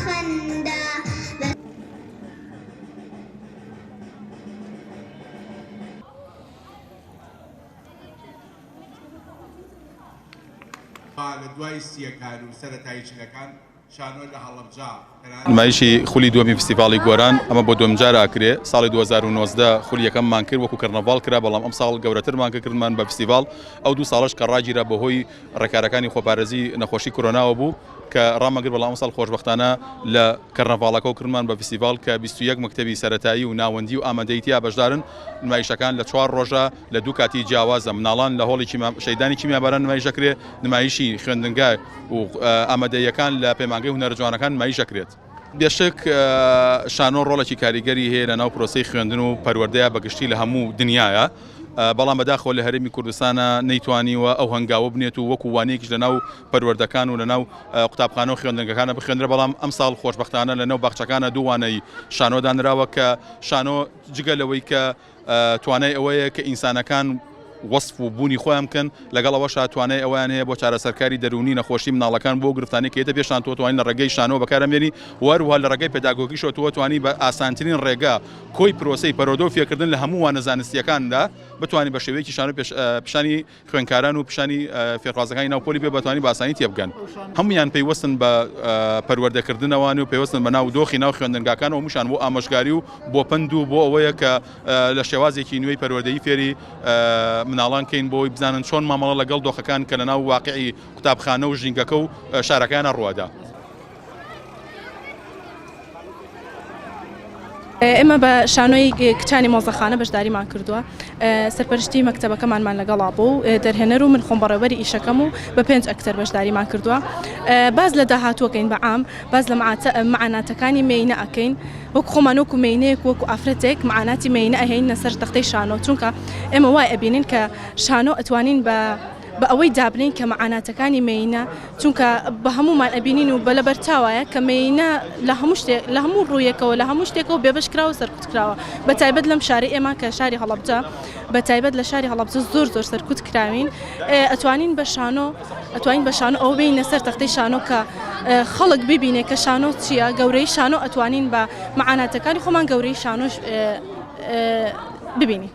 خەندە بە. لە دوای سییەکان و سەرەتای چلەکان شانۆ لە هەڵەبجە تەنانەت. نمایشی خولی دووەمی فستیڤاڵی گۆران ئەمە بۆ دووەمجار ئاکرێ، ساڵی 2019 خولی یەکەممان کرد وەکو کەرنەڤاڵ کرا، بەڵام ئەمساڵ گەورەترمان کرد کردمان بە فستیڤاڵ، ئەو دوو ساڵەش کە ڕاگیرا بەهۆی ڕێکارەکانی خۆپارێزی نەخۆشی کۆرۆناوە بوو کە ڕامانگرت، بەڵام ئەمساڵ خۆشبەختانە لە کەرنەڤاڵەکەوە کردمان بە فستیڤاڵ کە 21 مەکتەبی سەرەتایی و ناوەندی و ئامادەیی تیا بەشدارن، نمایشەکان لە چوار ڕۆژە لە دوو کاتی جیاوازە مناڵان لە هۆڵی شەهیدانی کیمیاباران نمایش دەکرێت، نمایشی خوێندنگا و ئامادەییەکان لە پەیمانگەی هونەرە جوانەکان نمایش دەکرێت. بێشک شانۆ ڕۆڵێکی کاریگەری هەیە لە ناو پرۆسەی خوێندن و پەروەردەیا بە گشتی لە هەموو دنیایا، بەڵام بەداخەوە لە هەرێمی کوردستانا نەیتوانیوە ئەو هەنگاوە بنێت و وەکو وانەیەکیش لە ناو پەروەردەکان و لە ناو قوتابخانە و خوێندنگەکانە بخوێندرێت، بەڵام ئەمساڵ خۆشبەختانە لە ناو باخچەکانا دوو وانەی شانۆ دانراوە کە شانۆ جگە لەوەی کە توانای ئەوەیە کە ئینسانەکان وەسف و بوونی خۆیان بکەن، لەگەڵ ئەوەشا توانای ئەوەیان هەیە بۆ چارەسەرکاری دەروونی نەخۆشی مناڵەکان بۆ گرفتانەی کە یەتە پێشتان تۆ توانی لە ڕێگەی شانۆوە بەکاریان بێنی و هەروەها لە ڕێگەی پێداگۆگیشەوە تۆ توانی بە ئاسانترین ڕێگە کۆی پرۆسەی پەروەردە و فێرکردن لە هەموو وانە زانستییەکاندا بتوانی بە شێوەیەکی شانۆ پیشانی خوێندکاران و پیشانی فێرخوازەکانی ناو پۆلی پێ بەتوانی بە ئاسانی تێبگەن. هەموویان پەیوەستن بە پەروەردەکردنەوان و پەیوەستن بە ناو دۆخی ناو خوێندنگاکان و هەمووشان بۆ ئامۆژگاری و بۆ پەند و بۆ ئەوەیە کە لە شێوازێکی نوێی پەروەردەیی فێری مناڵان کەین بۆ ئەوەی بزانن چۆن مامەڵە لەگەڵ دۆخەکان کە لە ناو واقیعی قوتابخانە و ژینگەکە و شارەکەیانە ڕووەدا. ئێمە بە شانۆی کچانی مۆزەخانە بەشداریمان کردووە، سەرپەرشتی مەکتەبەکەمانمان لەگەڵا بوو و دەرهێنەر و من خۆم بەڕێوەبەری ئیشەکەم و بە پێنج ئەکتەر بەشداریمان کردووە. باس لە داهاتووەکەین بە عام، باس لە مەعاناتەکانی مێینە ئەکەین، وەک خۆمان وەکو مێینەیەک وەکو ئافرەتێک مەعاناتی مێینە ئەهێنینە سەر تەختەی شانۆ، چونکە ئێمە وای ئەبینین کە شانۆ ئەتوانین بە بە ئەوەی دابنێین کە مەعاناتەکانی مێینە، چونکە بە هەموومان ئەبینین و بە لەبەرچاوایە کە مێینە لە هەموو شتێک لە هەموو ڕوویەکەوە لە هەموو شتێکەوە بێبەش کراوە و سەرکوت کراوە بە تایبەت لەم شارەی ئێمە کە شاری هەڵەبجە بە تایبەت لە شاری هەڵەبجە زۆر زۆر سەرکوت کراوین ئەتوانین بە شانۆ ئەتوانین بە شانۆ ئەوە بێینە سەر تەختەی شانۆ کە خەڵک ببینێ کە شانۆ چییە گەورەی شانۆ ئەتوانین بە مەعاناتەکانی خۆمان گەورەی شانۆش ببینین.